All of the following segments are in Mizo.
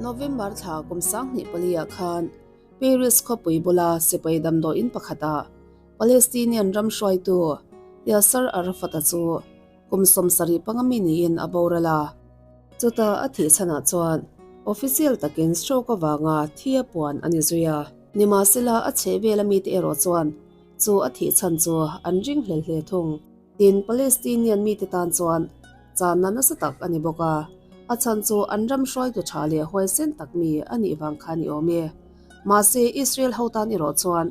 November thla kum 24 ah khan Paris khawpui bula sipai damdawiin pakhatah Palestinian ram hruaitu Yasser Arafat-a chu kum 75 mi niin a boral a. Chuta a thih chhanah chuan official takin stroke avanga thi a puan a ni zui a. Nimahsela a chhehvela mite erawh chuan chu a thih chhan chu an ring hlel hle thung. Tin, Palestinian mite tan chuan channa nasa tak a ni bawk a, a chhan chu an ram hruaitu tha leh huaisen tak mi a nih vang kha a ni awm e. Mahse, Israel ho tan erawh chuan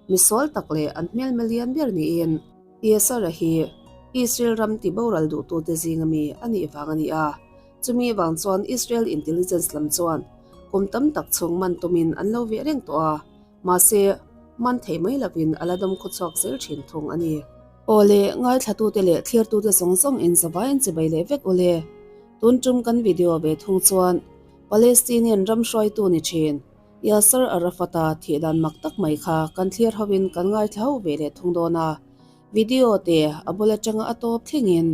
misual tak leh an hmelma lian ber niin Yasser-a hi Israel ram ti boral duhtute zinga mi a nih vang a ni a. Chumi vang chuan Israel intelligence lam chuan kum tam tak chhung man tumin an lo veh reng tawh a. Mahse, man theih mai lovin a la dawm khawchhuak zel thin thung a ni. Aw le, ngaithlatute leh thlirtute zawng zawng in zavaiin chibai leh vek u le. Tun tum kan video ve thung chuan Palestinian ram hruaitu ni thin Yasser Arafat-a thih dan mak tak mai kha kan thlir hovin kan ngaithla ho ve leh thung dawn a. Video te a bul atanga a tawp thlengin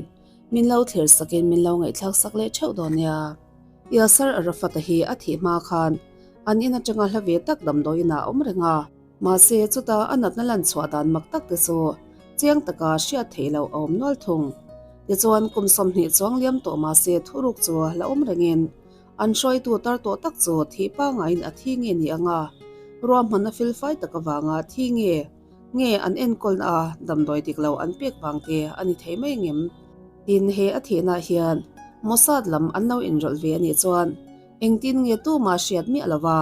min lo thlir sakin min lo ngaihthlak sak leh theuh dawn nia. Yasser Arafat-a hi a thih hma khan an in atanga hla ve tak damdawiin ah a awm reng a. Mahse, chuta a natna lan chhuah dan mak tak te chu chiang taka hriat theih loh a awm nual thung. Tichuan, kum 20 chuang liam tawh mahse thuruk chu la awm rengin an hruaitu tar tawh tak chu thih pangaiin a thi nge ni ang a, ruahmanna felfai tak avanga thi nge nge an enkawlna a damdawi dik lo an pek vang te a ni thei mai ngem? Tin, he a thihna hian Mossad lam an lo inrawlh ve a nih chuan engtin nge tumah hriat miah lova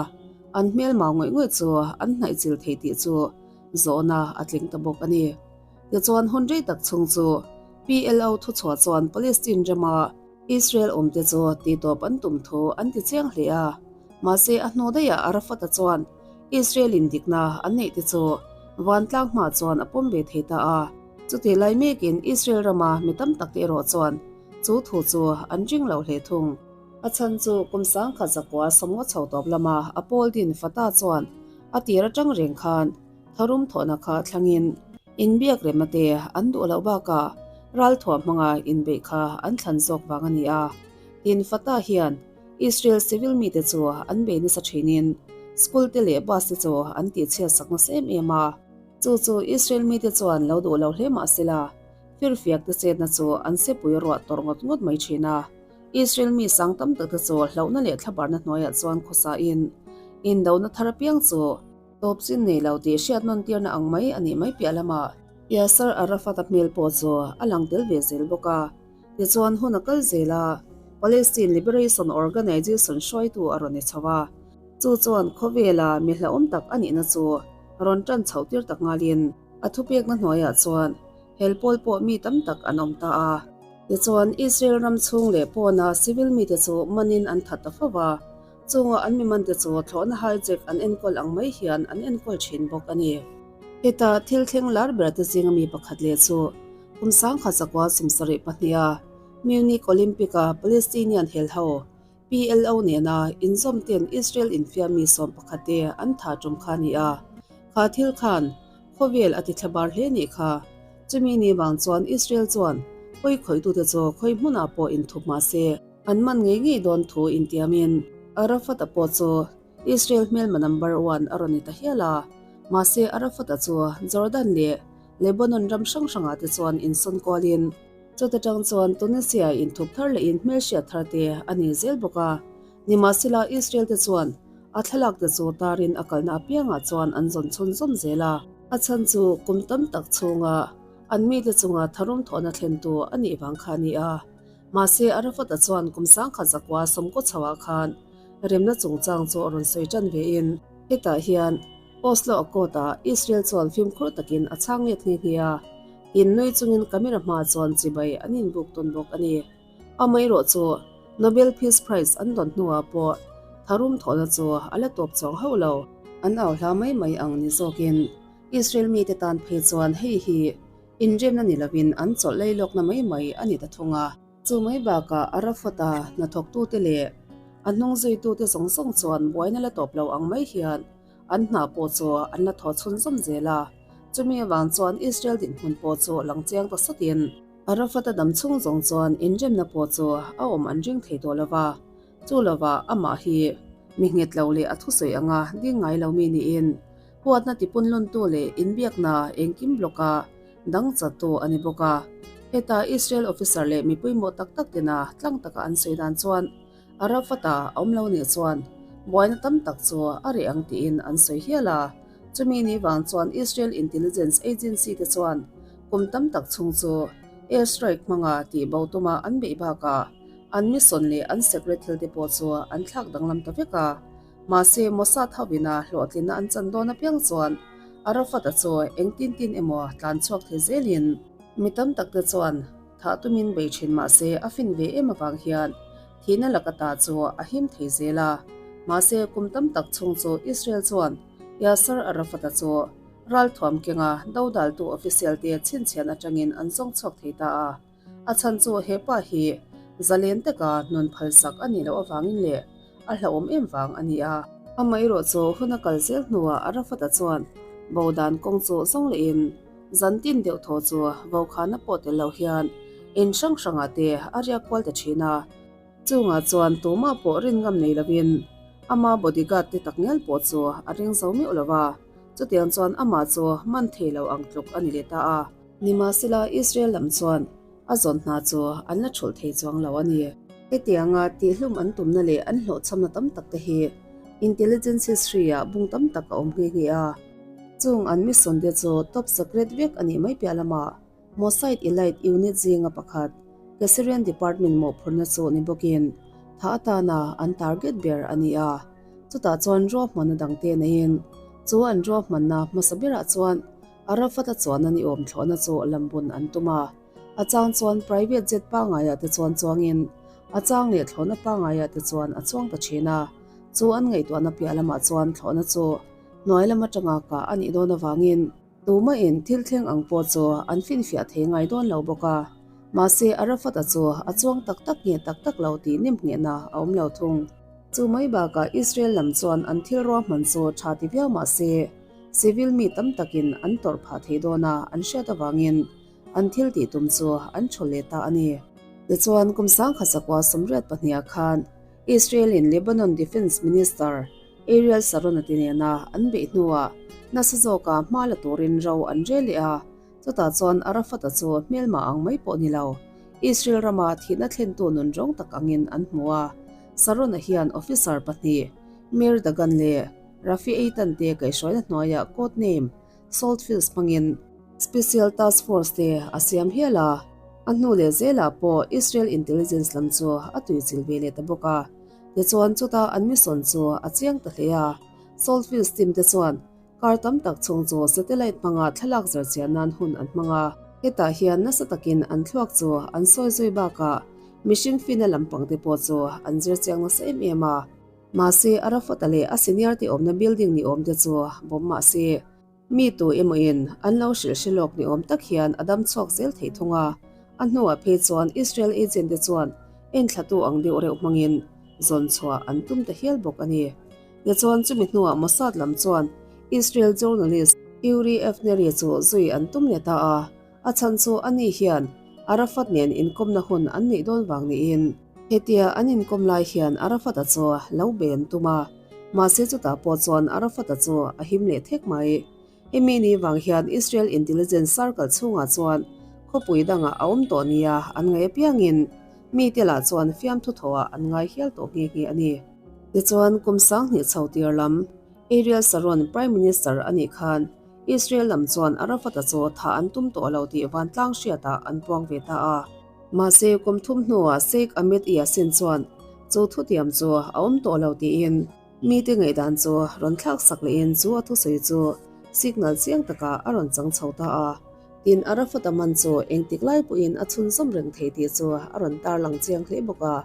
an hmel mau ngawih ngawih chu an hnaih chil thei tih chu zawhna a tling ta bawk a ni. Tichuan hun rei tak chhung chu PLO thuchhuah chuan Palestine rama Israel awmte chu tihtawp an tum thu an ti chiang hle a, mahse a hnu daihah Arafat-a chuan Israel-in dikna an neih te chu vantlang hma chuan a pawm ve thei ta a. Chutih lai mekin Israel rama mi tam takte erawh chuan chu thu chu an ring lo hle thung. A chhan chu kum 1990 chho tawp lama a pawl din Fatah chuan a tir atang reng khan tharum thawhna kha thlangin inbiak rema te an duh loh bakah ralthuah hmanga inbeih kha an thlan zawk vang a ni a. Tin, Fatah hian Israel civil mite chu an bei nasa thinin school te leh bus te chu an tihchhiat sak nasa em em a. Chu chu Israel mite chuan lo duh lo hle mah sela, firfiak te chetna chu an sepui ruah tawrh ngawt ngawt mai thin a. Israel mi sang tam tak te chu hlauhna leh thlabarna hnuaiah chuan khawsain indona thar apiang chu tawp chin nei lo tih hriat nawn tirna ang mai a nih mai piah lamah Yasser Arafat-a hmel pawh chu a lang tel ve zel bawk a. Tichuan hun a kal zel a, Palestine Liberation Organization hruaitu a rawn ni chho a. Chu chuan khawvela mi hlauhawm tak a nihna chu rawn tan chhoh tir tak nghalin a thupekna hnuaiah chuan hel pawl pawh mi tam tak an awm ta a. Tichuan Israel ram chhung leh pawna civil mite chu manin an that ta fo va, chunga an mi mante chu thlawhna hijack an enkawl ang mai hian an enkawl thin bawk a ni. Heta thil thleng lar ber te zinga mi pakhat leh chu kum 1972 a Munich Olympic-a Palestinian hel ho PLO nena inzawm ten Israel infiam mi 11 te an tha tum kha a ni a, kha thil khan khawvel a ti thlabar hle nih kha. Chumi ni vang chuan Israel chuan pawi khawihtute chu khawi hmunah pawh inthup mah se an man ngei ngei dawn thu intiamin Arafat-a pawh chu Israel hmelma number one a rawn ni ta hial a. Mahse Arafat-a chu Jordan leh Lebanon ram hrang hrangah te chuan insawn kualin, Chuta tang chuan Tunisia inthup thar leh in hmelhriat thar te a ni zel bawk a. Nimahsela Israel te chuan a thlalak te chu tarin a kalna apiangah chuan an zawn chhun zawm zel a. A chhan chu kum tam tak chhunga an mite chunga tharum thawhna thlentu a nih vang kha a ni a. Mahse Arafat-a chuan kum 1990 chhoah khan remna chungchang chu a rawn sawi tan vein hetah hian Oslo Accord-ah Israel chuan fimkhur takin a chhang let nghe nghe a. In nui chungin camera hma chuan chibai an inbuk tawn bawk a ni. Amaherawh chu Nobel Peace Prize an dawn hnuah pawh tharum thawhna chu a la tawp chuang hauh lo. An au hla mai mai ang ni zawkin Israel mite tan phei chuan hei hi inremna ni lovin an chawlh lei lawkna mai mai a ni ta thung a. Chu mai bakah Arafat-a hnathawktute leh a hnungzuitute zawng zawng chuan buaina la tawp lo ang mai hian An hna pawh chu an la thaw chhun zawm zel a, chumi avang chuan Israel dinhmun pawh chu lang chiang ta sawtin Arafat-a dam chhung zawng chuan inremna pawh chu a awm an ring thei tawh lo va, chu lovah amah hi Mi nghet lo leh a thusawi anga ding ngai lo mi niin huatna tipunluntu leh inbiakna engkim block-a dang chattu a ni bawk a. Heta Israel officer leh mi pawimawh tak tak tena tlang taka an sawi dan chuan Arafat-a a awm lo nih chuan buaina tam tak chu a reh ang tiin an sawi hial a. Chumi ni vang chuan Israel intelligence agency te chuan kum tam tak chhung chu air strike hmanga tihbo tuma an beih bakah an mission leh an secret thil te pawh chu an thlak danglam ta vek a. Mahse, Mossad hovina hlawhtlinna an chan dawn apiang chuan Arafat-a chu engtin tin emaw tlan chhuak thei zelin mi tam tak te chuan thah tumin bei thin mahse a fin ve em avang hian thihna laka ta chu a him thei zel a. Mahse, kum tam tak chhung chu Israel chuan Yasser Arafat-a chu ralthuam kenga dodaltu official te chhinchhian atangin an zawng chhuak thei ta a. A chhan chu he pa hi zalen taka nun phalsak a nih loh avangin leh a hlauhawm em vang a ni a. Amaherawh chu hun a kal zel hnuah Arafat-a chuan bo dan kawng chu zawng lehin zan tin deuh thaw chu vokhana pawh tel lo hian in hrang hrangah te a riak kual ta thin a. Chungah chuan tumah pawh rin ngam nei lovin ama bodyguard te takngial pawh chu a ring zo meuh lo va, chutiang chuan amah chu man thei lo ang tluk a ni leh ta a. Nimahsela Israel lam chuan a zawn hna chu an la thulh thei chuang lo a ni. Hetianga tihhlum an tumna leh an hlawhchhamna tam tak te hi intelligence history-ah bung tam tak a awm nghe nghe a. Chung an mission te chu top secret vek a nih mai piah lamah Mossad Elite Unit zinga pakhat Caesarian Department mawhphurhna chu ni bawkin tha atana an target ber a ni a. Chutah chuan ruahmanna dangte neiin chu an ruahmanna hmasa berah chuan Arafat-a chuan a ni awm thlawhna chu lambun an tum a, a chang chuan private jet pangaiah te chuan chuangin a chang leh thlawhna pangaiah te chuan a chuang ta thin a, chu an ngaihtuahna piah lamah chuan thlawhna chu hnuai lam atanga kah a nih dawn avangin tumahin thil thleng ang pawh chu an finfiah thei ngai dawn lo bawk a, mahse Arafat-a chu a chuang tak tak nge tak tak lo tih nem nghehna a awm lo thung. Chu mai bakah Israel lam chuan an thil ruahman chu tha ti viau mahse, Civil mi tam takin an tawrh phah thei dawn a an hriat avangin an thil tih tum chu an thaw leh ta a ni. Tichuan, kum 1924 ah khan Israel-in Lebanon Defence Minister Ariel Sharon-a ti nena an beih hnuah nasa zawka hma la turin ro an rel leh a, chutah chuan Arafat-a chu hmelma ang mai pawh ni lo, Israel rama thihna thlentu nun rawng tak angin an hmu a. Sharon-a hian officer pahnih, Meir Dagan leh Rafi Eitan te kaihhruaina hnuaiah code name Salt Fields hmangin Special Task Force te a siam hial a, a hnu leh zelah pawh Israel intelligence lam chu a tuichilh ve leh ta bawk a. Tichuan chuta an mission chu a chiang ta hle a, Salt Fields team te chuan kar tam tak chhung chu satellite hmanga thlalak zarchiah nan hun an hmang a. Hetah hian nasa takin an thluak chu an sawi zui bakah mihring fina lampang te pawh chu an zir chiang nasa em em a. Mahse, Arafat-a leh a senior te awmna building ni awm te chu bawm mah se, mi tu emawin an lo hrilh hre lawk ni awm tak hian a dam chhuak zel thei thung a. A hnuah phei chuan Israel agent te chuan enthlatu ang deuh reuh hmangin zawn chhuah an tum ta hial bawk a ni. Tichuan chumi hnuah Mossad lam chuan Israel journalist Uri Avnery chu zui an tum leh ta a. A chhan chu ani hian Arafat nen inkawmna hun an neih dawn vang niin hetia an inkawm lai hian Arafat-a chu lo bei an tum a, mahse chutah pawh chuan Arafat-a chu a him leh thek mai. Hemi ni vang hian Israel intelligence circle chhungah chuan khawpui dangah a awm tawh nia an ngaih apiangin mite lah chuan fiamthu thawhah an ngai hial tawh nghe nghe a ni. Tichuan kum 2000 chho tir lam Ariel Sharon Prime Minister a nih khan Israel lam chuan Arafat-a chu thah an tum tawh lo tih vantlang hriatah an puang ve ta a. Mahse, kum thum hnuah Sheikh Ahmed Yassin chuan chu thutiam chu a awm tawh lo tiin mite ngaihdan chu rawn thlak sak lehin chu a thusawi chu signal chiang takah a rawn chang chho ta a. Tin, Arafat-a man chu engtik lai pawhin a chhunzawm reng thei tih chu a rawn tarlang chiang hle bawk a.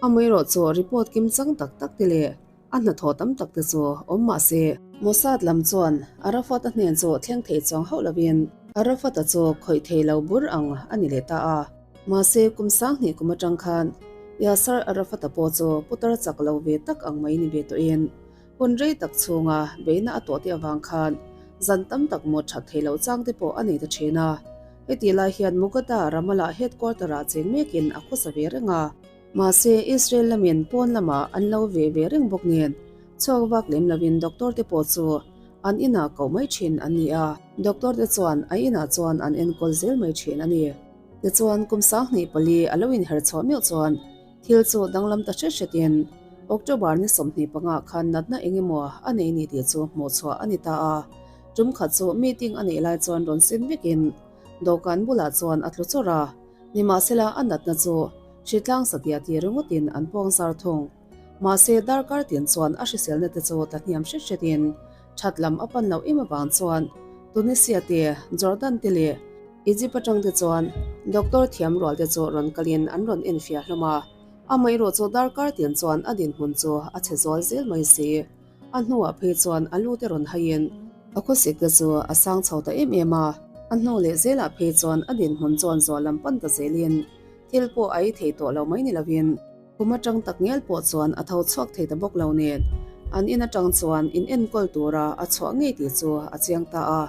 Amaherawh chu report kimchang tak tak te leh A hnathawh tam tak te chu awm mah se. Mossad lam chuan Arafat-a hnen chu thleng thei chuang hauh lovin Arafat-a chu khawih thei lo bur ang a ni leh ta a. Mahse, kum 2000 kum atang khan Yasser Arafat-a pawh chu putar chak lo ve tak ang mai ni ve tawhin hun rei tak chhunga beihna a tawh te avang khan zan tam tak mawt that thei loh chang te pawh a nei ta thin a. Hetih lai hian Mugata Ramallah headquarter-ah cheng mekin a khawsa ve reng a. Mahse, Israel lamin pawn lamah an lo ve ve reng bawk nen. Chhuak vak lem lovin doctor te pawh chu an inah koh mai thin an ni a. Doctor te chuan a inah chuan an enkawl zel mai thin a ni. Tichuan kum 24 a lo inher chhuah meuh chuan thil chu danglam ta hret hretin October ni 25 khan natna eng emaw a nei ni tih chu hmuh chhuah a ni ta a. Tum khat chu meeting a neih lai chuan rawn sin vekin dawhkan bulah chuan a tlu chawrh a. Nimahsela a natna chu hritlang satliah tih ringawtin an puang zar thung. Mahse darkar tin chuan a hriselna te chu tlahniam hret hretin that lam a pan loh em avang chuan Tunisia te, Jordan te leh Egypt atang te chuan doctor thiam rual te chu rawn kalin an rawn enfiah hlawm a. Amaherawh chu darkar tin chuan a dinhmun chu a chhe zual zel mai si. A hnuah phei chuan a lu te rawn haiin a khawsik te chu a sang chho ta em em a. A hnu leh zelah phei chuan a dinhmun chuan zual lam pan ta zelin thil pawh a ei thei tawh lo mai ni lovin kum atang tak ngial pawh chuan a tho chhuak thei ta bawk lo nen an in atang chuan in enkawl tura a chhuah ngei tih chu a chiang ta a.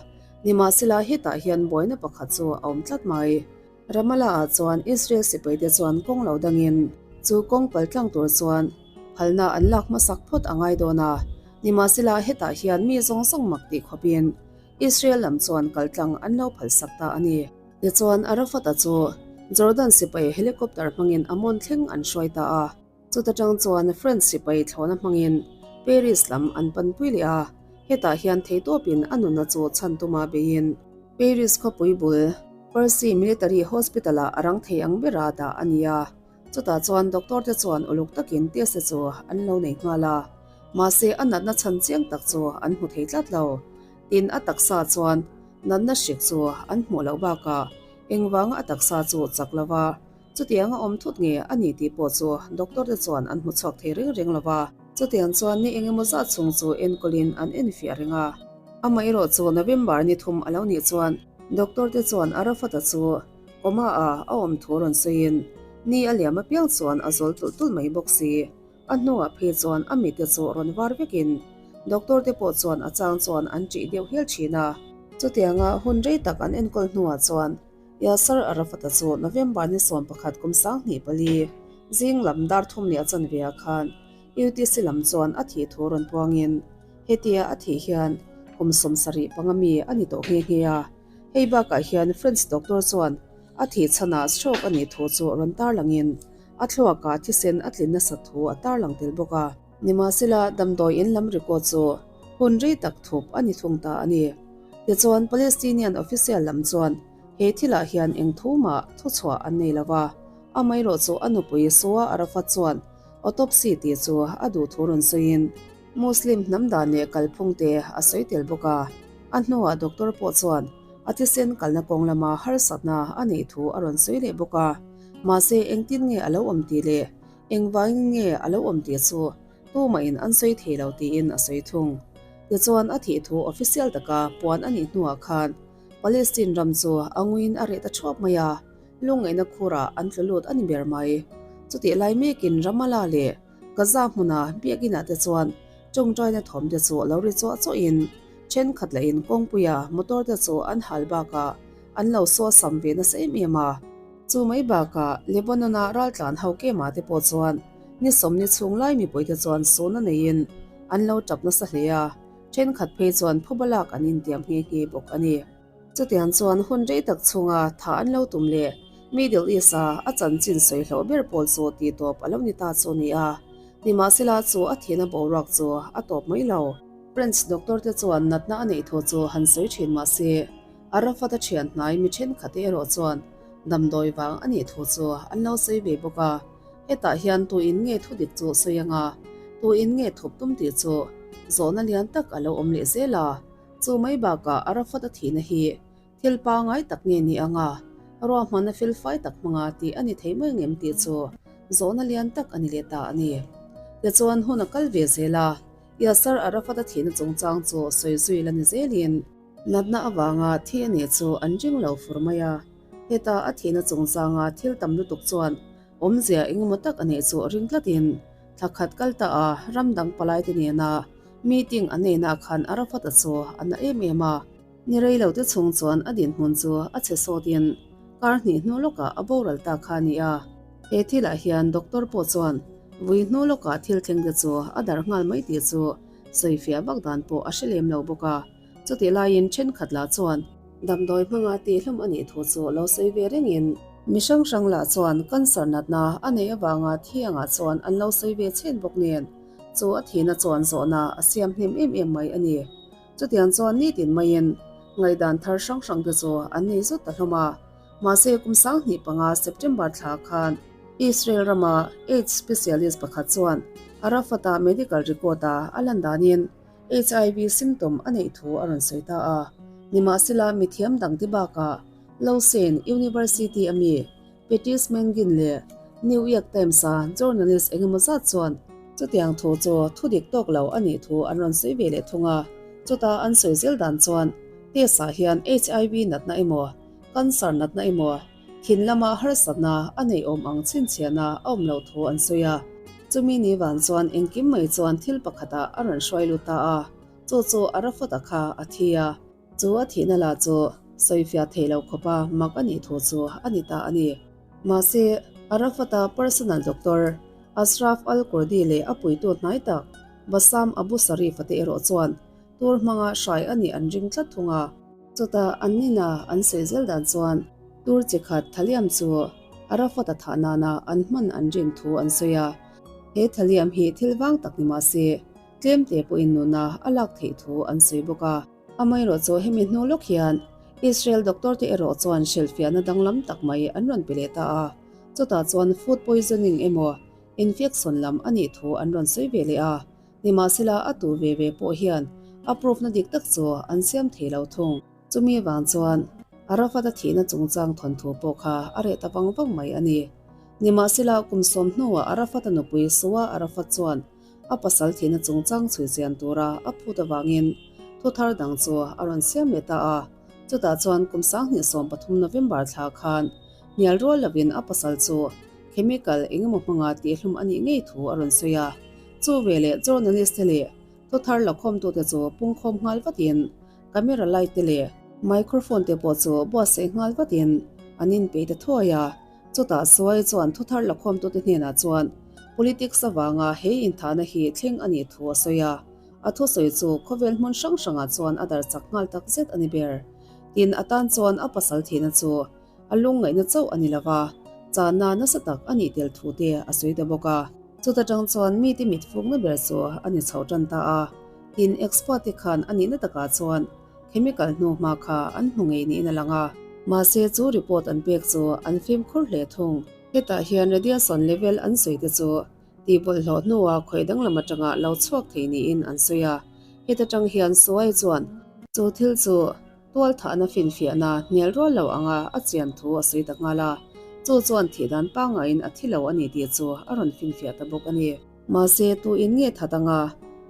Nimahsela hetah hian buaina pakhat chu a awm tlat mai. Ramallah-ah chuan Israel sipaite chuan kawng lo dangin chu kawng pal tlang tur chuan phalna an lak hmasak phawt a ngai dawn a. Nimahsela hetah hian mi zawng zawng mak tih khawpin Israel lam chuan kal tlang an lo phalsak ta a ni. Tichuan Arafat-a chu Jordan sipai helicopter hmangin a mawn thleng an hruai ta a. Chuta tang chuan French sipai thlawhna hmangin Paris lam an panpui leh a, hetah hian theitawpin a nunna chu chhan tuma beiin Paris khawpui bul Percy Military Hospital-ah a rang thei ang bera dah a ni a. Chutah chuan doctor te chuan uluk takin test te chu an lo nei nghal a, mahse a natna chhan chiang tak chu an hmu thei tlat lo. Tin, a taksa chuan natna hrik chu an hmuh loh bakah engvanga a taksa chu chak lova Chutiang a awm thut nge a ni tih pawh chu doctor te chuan an hmu chhuak thei reng reng lo va. Chutiang chuan ni eng emaw zat chhung chu enkawlin an enfiah reng a. Amaherawh chu November ni thum a lo nih chuan doctor te chuan Arafat-a chu coma ah a awm thu rawn sawiin ni a liam apiang chuan a zawl tulh tulh mai bawk si. A hnuah phei chuan a mite chu rawn var vekin doctor te pawh chuan a chang chuan an ṭih deuh hial ṭhin a. Chutianga hun rei tak an enkawl hnuah chuan Yasser Arafat-a chu November ni 11 kum 24 zing lam dar thum leh a chanve ah khan UTC lam chuan a thih thu rawn puangin hetia a thih hian kum 75 mi a ni tawh nghe nghe a. Hei bakah hian French doctor chuan a thih chhanah stroke a nih thu chu rawn tarlangin a thluakah thisen a tlin nasat thu a tarlang tel bawk a. Nimahsela damdawi in lam record chu hun rei tak thup a ni thung ta a ni. Tichuan Palestinian official lam chuan he thilah hian eng thu mah thuchhuah an nei lo va, amaherawh chu a nupui Soa Arafat chuan autopsy tih chu a duh thu rawn sawiin Muslim hnam dan leh kalphung te a sawi tel bawk a. A hnuah doctor pawh chuan a thisen kalna kawng lama harsatna a neih thu a rawn sawi leh bawk a, mahse engtin nge a lo awm tih leh Engvangin nge a lo awm tih chu tumahin an sawi thei lo tiin a sawi thung. Tichuan a thih thu official taka puan a nih hnuah khan Palestine ram chu a nguiin a reh ta thuap mai a, lungngaihna khurah an tlu lut a ni ber mai. Chutih lai mekin Ramallah leh Gaza hmuna biakinah te chuan tawngtaina thawm te chu lo ri chuah chuahin thenkhat lahin kawngpuia motor te chu an hal bakah an lo suasam ve nasa em em a. Chu mai bakah Lebanon-a raltlan ho kema te pawh chuan ni sawmni chhung lai mipuite chuan suna neiin an lo tap nasa hle a, thenkhat phei chuan phuba lak an intiam nghe nghe bawk a ni. Chutiang chuan hun rei tak chhunga tha an lo tum leh Middle East-a a chanchin sawi hlauh ber pawl chu tih tawp a lo ni ta chu a ni a, nimahsela chu a thihna boruak chu a tawp mai lo. French doctor te chuan natna a neih thu chu han sawi thin mah se, Arafat-a thian hnai mi thenkhat te erawh chuan damdawi vang a nih thu chu an lo sawi ve bawk a, hetah hian tu in nge thu dik chu sawi anga, tu in nge thup tum tih chu zawhna lian tak a lo awm leh zel a, chu mai bakah Arafat-a thihna hi thil pangai tak nge ni anga, ruahmanna felfai tak hmanga tih a ni thei mai ngem tih chu zawhna lian tak a ni leh ta a ni. Tichuan hun a kal ve zel a, Yasser Arafat-a thihna chungchang chu sawi zui la ni zelin, Natna avanga thi a nih chu an ring lo fur mai a, heta a thihna chungchanga thil tam lutuk chuan awmzia engemaw tak a neih chu ring tlatin thla khat kal ta a, ram dang palaite nena meeting an neihna khan Arafat-a chu a na em em a. Ni rei lo te chhung chuan a dinhmun chu a chhe sawtin kar hnih hnu lawkah a boral ta kha a ni a. He thilah hian doctor pawh chuan. Vui hnu lawkah thil thleng te chu a darh nghal mai tih chu sawifiah vak dan pawh a hre lem lo bawk a. Chutih laiin thenkhat lah chuan damdawi hmanga tihhlum a nih thu chu lo sawi ve rengin, mi hrang hrang lah chuan cancer natna a neih avanga thi angah chuan an lo sawi ve chhen bawk nen, chu a thihna chuan zawhna a siam hnem em em mai a ni. Chutiang chuan nitin maiin ngaihdan thar hrang hrang te chu an nei zut ta hlawm a. Mahse kum 2005 September thla khan Israel rama AIDS specialist pakhat chuan Arafat-a medical record-a a lan danin HIV symptom a neih thu a rawn sawi ta a. Nimahsela mithiam dangte bakah Lausanne University a mi Patrice Mengin leh New York Times-a journalist engemaw zat chuan chutiang thu chu thu dik tawk lo a nih thu an rawn sawi ve leh thung a. Chuta an sawi zel dan chuan test-ah hian HIV natna emaw, cancer natna emaw, thin lama harsatna a neih awm ang chhinchhiahna a awm loh thu an sawi a. Chumi ni vang chuan engkim mai chuan thil pakhatah a rawn hruai lut ta a, chu chu Arafat-a kha a thi a. Chu a thihna lah chu sawifiah theih loh khawpa mak a nih thu chu a ni ta a ni. Mahse, Arafat-a personal doctor Ashraf al-Kurdi leh a puitu hnai tak Bassam Abu Sarif-a te erawh chuan tur hmanga hrai a nih an ring tlat thung a. Chutah an nina an sawi zel dan chuan tur chi khat thaliam chu Arafat-a thah nana an hman an rin thu an sawi a. He thaliam hi thil vang tak ni mah se, tlemte pawhin nuna a lak theih thu an sawi bawk a. Amaherawh chu hemi hnu lawk hian Israel doctor te erawh chuan hrilhfiahna danglam tak mai an rawn pe leh ta a, chutah chuan food poisoning emaw infection lam a nih thu an rawn sawi ve leh a, nimahsela a tu ve ve pawh hian a proof na dik tak chu an siam thei lo thung. Chumi vang chuan Arafat-a thihna chungchang thawnthu pawh kha a reh ta vang vang mai a ni. Nimahsela kum sawm hnuah Arafat-a nupui Suwa Arafat chuan A pasal thihna chungchang chhui chian tura a phut avangin thu thar dang chu a rawn siam leh ta a. Chutah chuan kum 2013 November thla khan hnial rual lovin a pasal chu chemical engemaw hmanga tihhlum a nih ngei thu a rawn sawi a. Chu veleh journalist te leh thu thar lakhawmtute chu pungkhawm nghal vatin camera light te leh microphone te pawh chu buatsaih nghal vatin an inpeih ta thuai a. Chutah Suai chuan thuthar lakhawmtute hnenah chuan politics avanga he inthahna hi thleng a nih thu a sawi a, a thusawi chu khawvel hmun hrang hrangah chuan a dar chak nghal tak zet a ni ber. Tin, a tan chuan a pasal thihna chu a lungngaihna chauh a ni lo va, channa nasa tak a nih tel thu te a sawi ta bawk a. Chuta tang chuan mite mit fukna ber chu a ni chhoh tan ta a, tin, expert te khan a nihna takah chuan Chemical hnu hma kha an hmu ngei niin a lang a. Mahse chu report an pek chu an fimkhur hle thung. Hetah hian radiation level an sawi te chu tih bawlhhlawh hnua khawih danglam atanga lo chhuak thei niin an sawi a. Heta tang hian Suai chuan chu thil chu tual thahna finfiahna hnial rual lo anga a chian thu a sawi ta nghal a. Chu chuan thih dan pangaiin a thi lo a ni tih chu a rawn finfiah ta bawk a ni. Mahse, tu in nge that anga,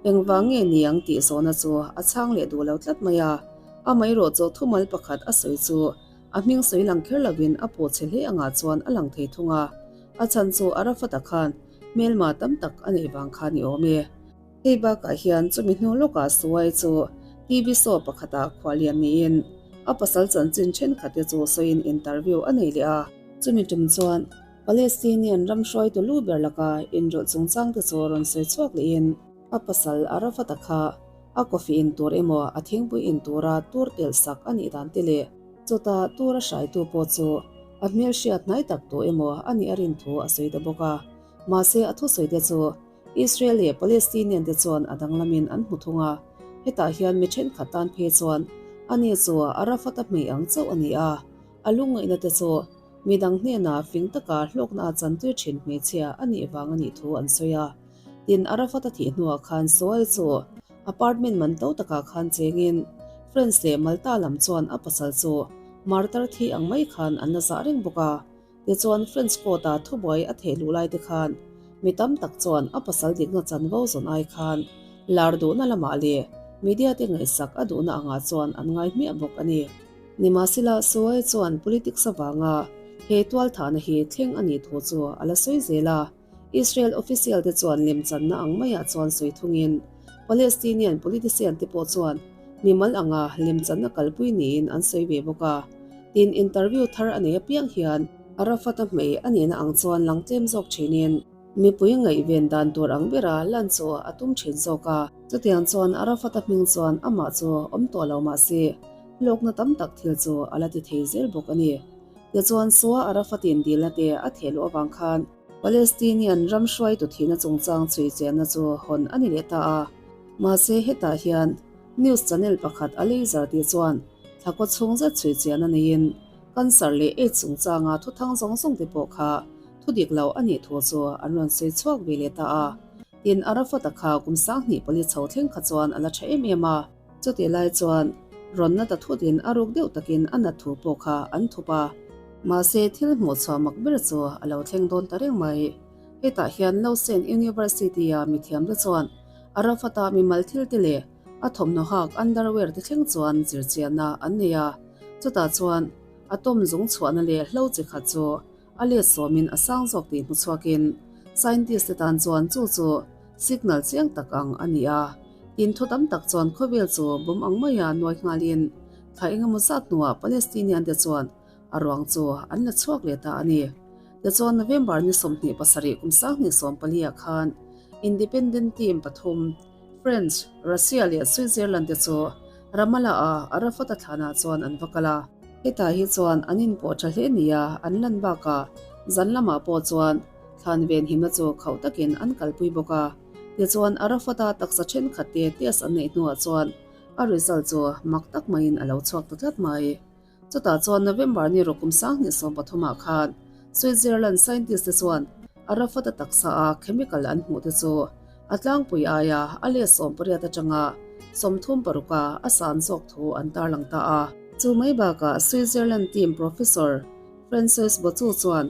engvang nge ni ang tih zawhna chu a chhang leh duh lo tlat mai a. Amaherawh chu thumal pakhat a sawi chu a hming sawi lang kher lovin a pawh chhe hle angah chuan a lang thei thung a. A chhan chu Arafat-a khan hmelma tam tak a neih vang kha ni awm e. Hei bakah hian chumi hnu lawkah Suai chu TV show pakhatah khuahlian niin a pasal chanchin thenkhatte chu sawiin interview a nei leh a. Chumi tum chuan Palestinian ram hruaitu lu ber laka inrawlh chungchangte chu rawn sawi chhuak lehin a pasal Arafat-a kha a coffee in tur emaw a thingpui in tura tur telh sak a nih dan te leh chutah tura hraitu pawh chu a hmelhriat hnai tak tawh emaw a nih a rin thu a sawi ta bawk a. Mahse a thusawi te chu Israel leh Palestinian te chuan a danglamin an hmu thung a, hetah hian mi thenkhat tan phei chuan ani chu Arafat-a hmei ang chauh a ni a, a lungngaihna te chu Midang hnenah fing taka hlawkna a chantir thin hmeichhia a nih vang a nih thu an sawi a. Tin, Arafat a thih hnuah khan Sohail chu apartment man to takah khan chengin France leh Malta lam chuan a pasal chu martar thi ang mai khan an la zah reng bawk a. Tichuan, French court-a thubuai a theh luh lai te khan mi tam tak chuan a pasal dikna chanvo zawn ai khan lar duhna lamah leh media te ngaihsak a duhna angah chuan an ngai hmiah bawk a ni. Nimahsela, Suai chuan politics avanga he tualthahna hi thleng a nih thu chu a la sawi zel a. Israel official te chuan lemchanna ang maiah chuan sawi thungin Palestinian politician te pawh chuan mimal anga lemchanna kalpui niin an sawi ve bawk a. Tin, interview thar a nei apiang hian Arafat-a hmei a nihna ang chuan lang tlem zawk thinin. Mipui ngaihven dan tur ang bera lan chu a tum thin zawk a. Chutiang chuan Arafat-a hming chuan amah chu awm tawh lo mah se, hlawkna tam tak thil chu a la ti thei zel bawk a ni. Tichuan Sua Arafat-in dilna te a theh luh avang khan Palestinian ram hruaitu thihna chungchang chhui chenna chu hawn a ni leh ta a. Mahse hetah hian news channel pakhat a leizer tih chuan thlakaw chhung zet chhui chian a neiin cancer leh aids chungchanga thuthang zawng zawng te pawh kha thu dik lo a nih thu chu an rawn sawi chhuak ve leh ta a. Tin, Arafat-a kha kum 2004 chho thleng kha chuan a la tha em em a. Chutih lai chuan rawnna ta thutin a ruk deuh takin a nat thu pawh kha an thup a. Mahse, thil hmuh chhuah mak ber chu a lo thleng dawn ta reng mai. Hetah hian Lausanne University-a mithiamte chuan Arafat-a mimal thilte leh a thawmhnaw hak underwear te thleng chuan zirchianna an nei a. Chutah chuan atom zung chhuahna leh hlo chi khat chu a let sawmin a sang zawk tih hmu chhuakin scientist te tan chuan chu chu signal chiang tak ang a ni a. Tin thu tam tak chuan khawvel chu bawm ang maia nuai nghalin thla engemaw zat hnuah Palestinian te chuan a ruang chu an la chhuak leh ta a ni. Tichuan November ni 27 kum 2014 ah khan Independent team pathum French, Russia leh Switzerland te chu Ramallah-a Arafat-a thlanah chuan an va kal a. Hetah hi chuan an inpawh tha hle nia an lan bakah zan lamah pawh chuan thlan venhimna chu khauh takin an kalpui bawk a. Tichuan Arafat-a taksa thenkhat te test an neih hnuah chuan a result chu mak tak maiin a lo chhuak ta tlat mai. Chutah chuan November ni rawk kum 2013 ah khan Switzerland scientist te chuan Arafat-a taksa a chemical an hmuh te chu a tlangpui aia a let 18 atanga 36 a a san zawk thu an tarlang ta a. Chu mai bakah Switzerland team Professor Francois Bochu chuan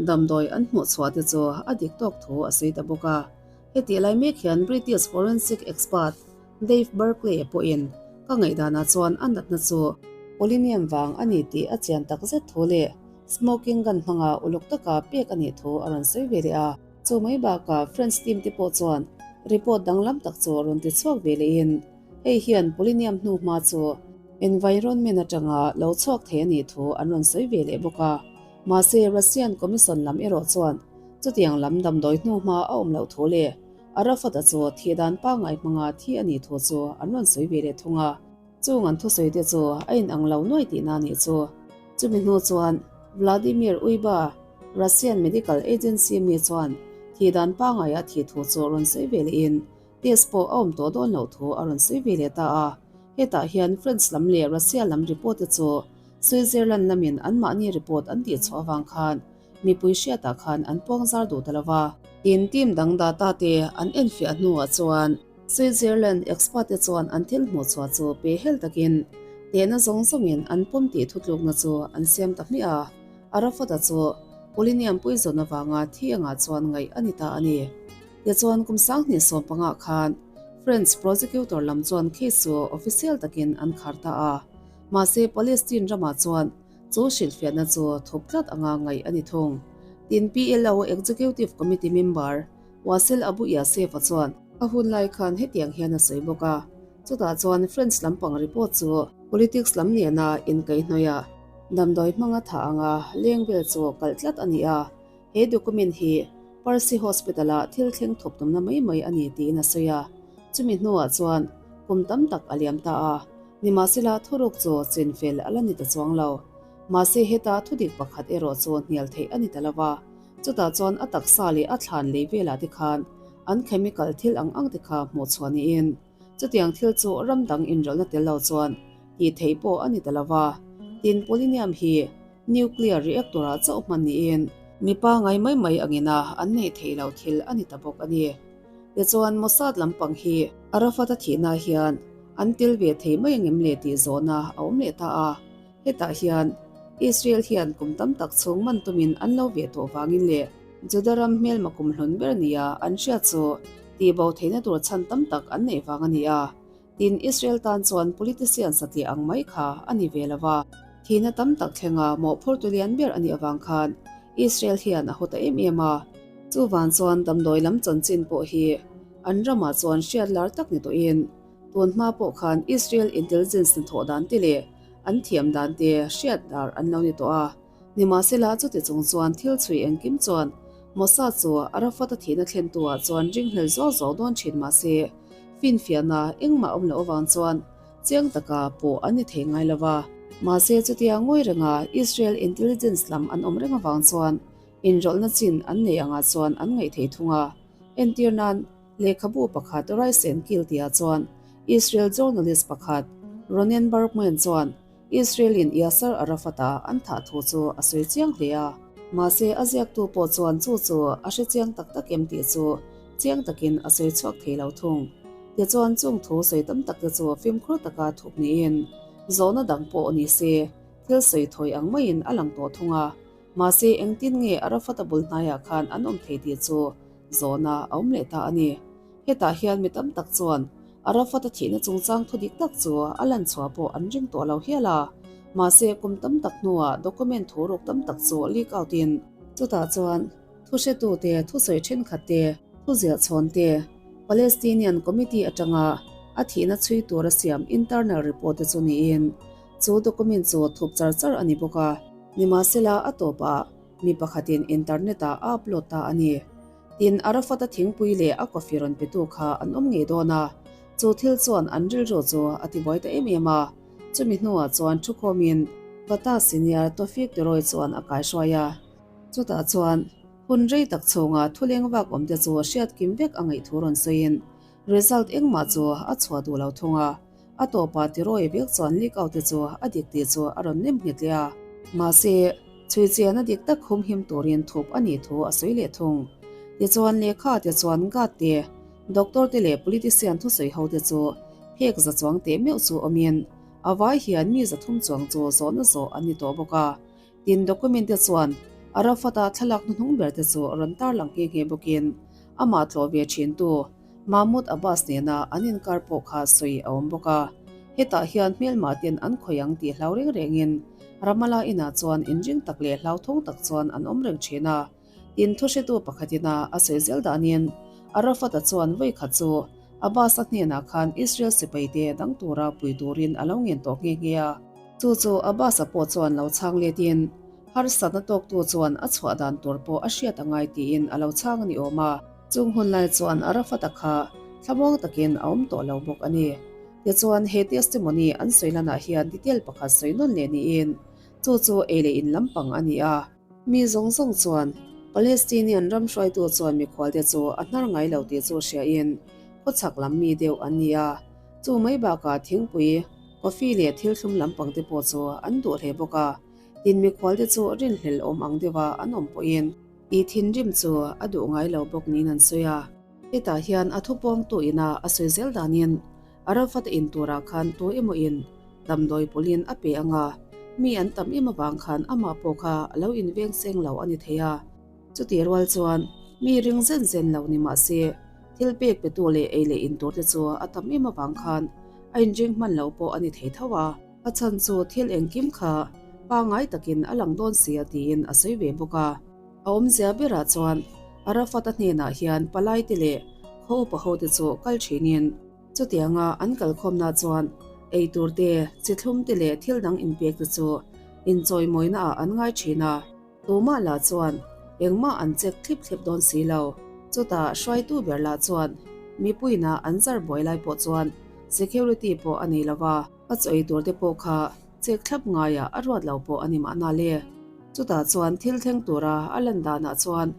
damdawi an hmuh chhuah te chu a dik tawk thu a sawi ta bawk a. Hetih lai mek hian British forensic expert Dave Barclay pawhin ka ngaihdanah chuan a natna chu polonium vang a ni tih a chian tak zet thu leh smoking gun hmanga uluk taka pek a nih thu a rawn sawi ve leh a. Chu mai bakah French team te pawh chuan report danglam tak chu rawn ti chhuak ve lehin hei hian polonium hnu hma chu environment atanga lo chhuak thei a nih thu an rawn sawi ve leh bawk a. Mahse Russian Commission lam erawh chuan chutiang lam damdawi hnu hma a awm loh thu leh Arafat-a chu thih dan pangngai hmanga thi a nih thu chu an rawn sawi ve leh thung a. Chung an thusawi te chu a inang lo nuai tihna a nih chu. Chumi hnu chuan Vladimir Uyba, Russian Medical Agency mi chuan thih dan pangngaia thih thu chu rawn sawi ve lehin test pawh a awm tawh dawn loh thu a rawn sawi ve leh ta a. Hetah hian French lam leh Russia lam report te chu Switzerland lamin anmahni report an tihchhuah avang khan Mipui hriatah khan an puang zar duh ta lo va. Tin, team dang data te an enfiah hnuah chuan Switzerland expert te chuan an thil hmuh chhuah chu pe hel takin tehna zawng zawngin an pawm tih thutlukna chu an siam ta hmiah a. Arafat-a chu polonium poison avanga thi angah chuan ngaih a ni ta a ni. Tichuan kum 2015 khan French prosecutor lam chuan case chu official takin an khar ta a. Mahse Palestine ramah chuan Chu hrilhfiahna chu thup tlat anga ngaih a ni thung. Tin PLO Executive Committee member Wasel Abu Yasef-a chuan a hun lai khan hetiang hian a sawi bawk a, chutah chuan French lampang report chu politics lam nena inkaihhnawih a damdawi hmanga tha anga leng vel chu kalh tlat a ni a, he document hi Percy Hospital-a thil thleng thup tumna mai mai a ni tiin a sawi a, chumi hnuah chuan kum tam tak a liam ta a. Nimahsela thuruk chu chinfel a la ni ta chuang lo. Mahse heta thudik pakhat erawh chu hnial theih a ni ta lo va, chutah chuan a taksa leh a thlan lei velah te khan an chemical thil ang ang te kha hmuh chhuah niin chutiang thil chu ram dang inrawlhna tel lo chuan tih theih pawh a ni ta lo va. Tin, polonium hi nuclear reactor-ah chauh hman niin mipa ngai mai mai angina an neih theih loh thil a ni ta bawk a ni. Tichuan Mossad lampang hi Arafat-a thihna hian an tel ve thei mai angem le tih zawhna a awm leh ta a. Hetah hian Israel hian kum tam tak chhung man tumin an lo ve tawh vangin leh Juda ram hmelma kum hlun ber nia an hriat chu tihbo theihna tur chhan tam tak an neih vang a ni a. Tin, Israel tan chuan politician satliah ang mai kha a ni ve lo va. Thihna tam tak thlenga mawhphurtu lian ber a nih avang khan Israel hian a haw ta em em a. Chuvan chuan damdawi lam chanchin pawh hi an ramah chuan hriat lar tak ni tawhin tun hma pawh khan Israel intelligence hnathawh dan te leh an thiam dan te hriat dar an lo ni tawh a. Nimahsela chuti chung chuan thil chhui engkim chuan. Mossad chu Arafat-a thihna thlentu-ah chuan ringhlel zuau zuau dawn thin mah se, finfiahna engmah awm loh avang chuan chiang taka pawh an ni thei ngai lo va. Mahse chutia ngawi renga Israel intelligence lam an awm reng avang chuan inrawlhna chin an nei angah chuan an ngaih thei thung a. Entir nan, lehkhabu pakhat Rise and Kill tihah chuan Israel journalist pakhat Ronen Bergman chuan Israel-in Yasser Arafat-a an thah thu chu a sawi chiang hle a. Mahse, a ziaktu pawh chuan chu chu a hre chiang tak tak em tih chu chiang takin a sawi chhuak thei lo thung. Tichuan, chung thu sawi tam tak te chu fimkhur taka thup niin zawhna dang pawh ni se, thil sawi thawi ang maiin a lang tawh thung a. Mahse, engtin nge Arafat-a bul hnaiah khan an awm thei tih chu zawhna a awm leh ta a ni. Hetah hian mi tam tak chuan Arafat-a thihna chungchang thu dik tak chu a lan chhuah pawh an ring tawh lo hial a. Mahse, kum tam tak hnuah document thu ruk tam tak chu leak out in, chutah chuan thuhretute, thusawi thenkhat te, thuziah chhawn te, Palestinian Committee atanga a thihna chhui tura siam internal report te chu niin, chu document chu thup char char a ni bawk a. Nimahsela, a tawpah mi pakhatin internet-ah a upload ta a ni. Tin, Arafat-a thingpui leh a coffee rawn petu kha an awm ngei dawn a, chu thil chuan an rilru chu a tibuai ta em em a. Chumi hnuah chuan thukhawmin Fatah senior Tawfiq Deroy chuan a kaihruai a. Chutah chuan hun rei tak chhunga thuleng vak awmte chu hriat kim vek a ngaih thu rawn sawiin result engmah chu a chhuah duh lo thung a. A tawpah Tiroy vek chuan leak out te chu a dik tih chu a rawn nem nghet leh a. Mahse, chhuichian a dik tak humhim turin thup a nih thu a sawi leh thung. Tichuan lehkha te chuan guard te, doctor te leh politician thusawi ho te chu phek za chuang teh meuh chu awmin a vai hian mi 300 chuang chu zawhna zawh an ni tawh bawk a. Tin, document te chuan Arafat-a thlalak hnuhnung ber te chu rawn tarlang nghe nghe bawkin amah tlawh ve thintu Mahmoud Abbas nena an inkar pawh kha sawi a awm bawk a. Hetah hian hmelmah ten an khawih ang tih hlau reng rengin Ramallah inah chuan inring tak leh hlauthawng tak chuan an awm reng thin a. Tin, thuhretu pakhatin a a sawi zel danin Arafat-a chuan vawi khat chu Abbas-a hnenah khan Israel sipaite dang tura pui turin a lo ngen tawh nghe nghe a. Chu chu Abbas-a pawh chuan lo chhang letin harsatna tawktu chuan a chhuah dan tur pawh a hriat a ngai tiin a lo chhang a ni awm a. Chung hun lai chuan Arafat-a kha thlamuang takin a awm tawh lo bawk a ni. Tichuan, he testimony an sawi lanah hian detail pakhat sawi nawn leh niin chu chu ei leh in lampang a ni a. Mi zawng zawng chuan Palestinian ram hruaitu chuan mikhualte chu a hnar ngai lo tih chu hriain khawchhak lam mi deuh an ni a. Chu mai bakah thingpui, coffee leh thil thlum lampang te pawh chu an duh hle bawk a. Tin mikhualte chu rinhlelh awm ang deuha an awm pawhin tih thinrim chu a duh ngai lo bawk niin an sawi a. Hetah hian a thupawngtu ina a sawi zel danin Arafat-a in turah khan tu emaw in damdawi pawlhin a pe ang a, mi an tam em avang khan amah pawh kha a lo inveng seng lo a ni thei a. Chutih rual chuan mi ring zen zen lo ni mah se, thil pek petu leh ei leh in turte chu a tam em avang khan a inring hman lo pawh a ni thei tho a. A chhan chu thil engkim kha pangngai takin a lang dawn si a tiin a sawi ve bawk a. A awmzia berah chuan Arafat-a hnenah hian palaite leh khaw upa hote chu kal thinin chutianga an kalkhawmna chuan eitur te, chithlum te leh thil dang inpek te chu inchawimawina ah an ngai thin a. Tumah lah chuan engmah an check thlip thlep dawn si lo. Chutah hruaitu ber lah chuan mipuiina an zar buai lai pawh chuan security pawh a nei lo va. A chaw ei tur te pawh kha chek thlap ngaiah a ruat lo pawh a ni mahna le. Chutah chuan thil thleng tura a lan danah chuan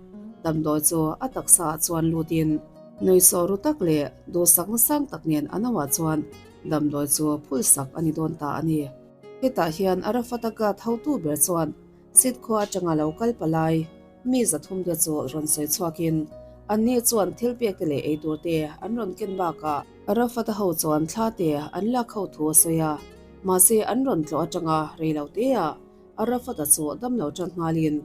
damdawi chu a taksa ah chuan lutin nuihsawh ru tak leh duhsakna sang tak nen a nauah chuan damdawi chu phul sak a ni dawn ta a ni. Hetah hian Arafat-a guard hotu ber chuan Sit khua atanga lo kal palai mi 300 te chu rawn sawi chhuakin anni chuan thil pek te leh ei tur te an rawn ken bakah Arafat-a ho chuan thla te an lak ho thu a sawi a, mahse an rawn tlawh atanga rei lo teah Arafat-a chu dam lo tan nghalin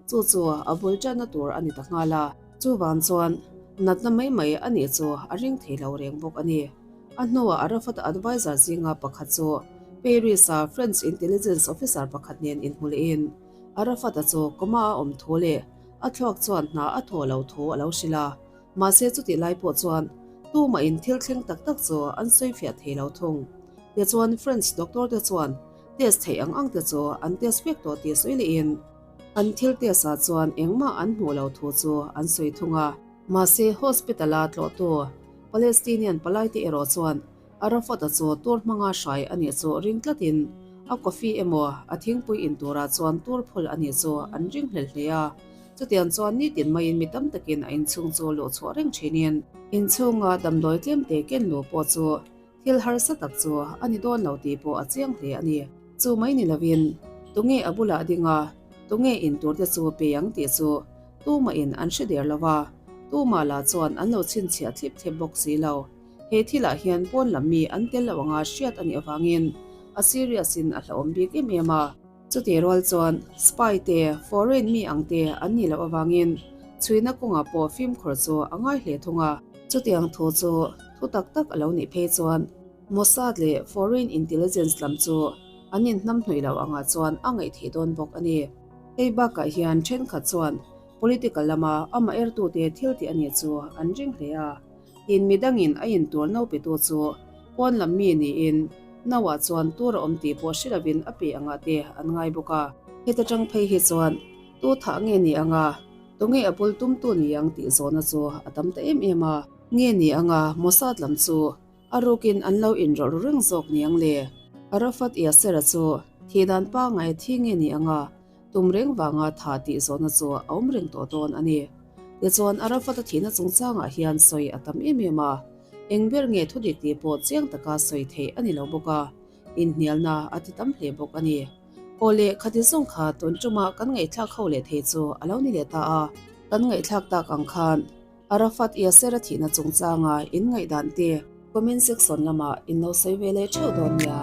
chu chu a bul tanna tur a ni ta nghal a. Chuvang chuan natna mai mai a nih chu a ring thei lo reng bawk a ni. A hnuah Arafat-a advisor zinga pakhat chu Paris-a French intelligence officer pakhat nen inhmu lehin Arafat-a chu coma a awm thu leh a thluak chuan hna a thawh lo thu a lo hrilh a. Mahse chutih lai pawh chuan tumahin thil thleng tak tak chu an sawi fiah thei lo thung. Tichuan French doctor te chuan test theih ang ang te chu an test vek tawh tih sawi lehin. An thil test ah chuan engmah an hmuh lo thu chu an sawi thung a. Mahse, hospital-a tlawhtu Palestinian palaite erawh chuan Arafat-a chu tur hmanga hrai a nih chu ring tlatin a coffee emaw a thingpui in turah chuan tur phul a nih chu an ring hlel hle a. Chutiang chuan nitin maiin mi tam takin a inchhung chu luh chhuah reng thinin inchhunga damdawi tlemte ken luh pawh chu Thil harsa tak chu a ni dawn lo tih pawh a chiang hle a ni. Chu mai ni lovin, tunge a bulah ding a, tunge in tur te chu pe ang tih chu tumahin an hre der lo va, tumah lah chuan an lo chhinchhiah thlip thlep bawk si lo. He thilah hian pawn lam mi an tel lo anga hriat a nih avangin a serious in a hlauhawm bik em em a. Chutih rual chuan spy te, foreign mi ang te an nih loh avangin chhuina kawngah pawh fimkhur chu a ngai hle thung a. Chutiang thu chu thu tak tak a lo nih phei chuan Mossad leh foreign intelligence lam chu an inhnamhnawih loh angah chuan a ngaih theih dawn bawk a ni. Hei bakah hian thenkhat chuan political lama amah ertute thil tih a nih chu an ring hle a. Tin midangin a intur no petu chu pawn lam mi niin nauah chuan tur a awm tih pawh hre lovin a pe angah te an ngai bawk a. Heta tang phei hi chuan tu thah nge ni anga tunge a bul tumtu ni ang tih zawhna chu a tam ta em em a. Nge ni anga Mossad lam chu a rukin an lo inrawlh ru reng zawk ni ang le? Arafat Yasser-a chu thihdan pangngai thi nge ni anga Tum reng vanga tha tih zawhna chu a awm reng tawh dawn a ni. Tichuan, Arafat-a thihna chungchangah hian sawi a tam em em a, eng ber nge thudik tih pawh chiang taka sawi theih a ni lo bawk a, inhnialna a ti tam hle bawk a ni. Aw le, khati zawng kha tun ṭuma kan ngaihthlak ho leh thei chu a lo ni leh ta a. Kan ngaihthlak tak ang khan Arafat Yasser-a thihna chungchanga in ngaihdan te comment section lamah in lo sawi ve leh theuh dawn nia.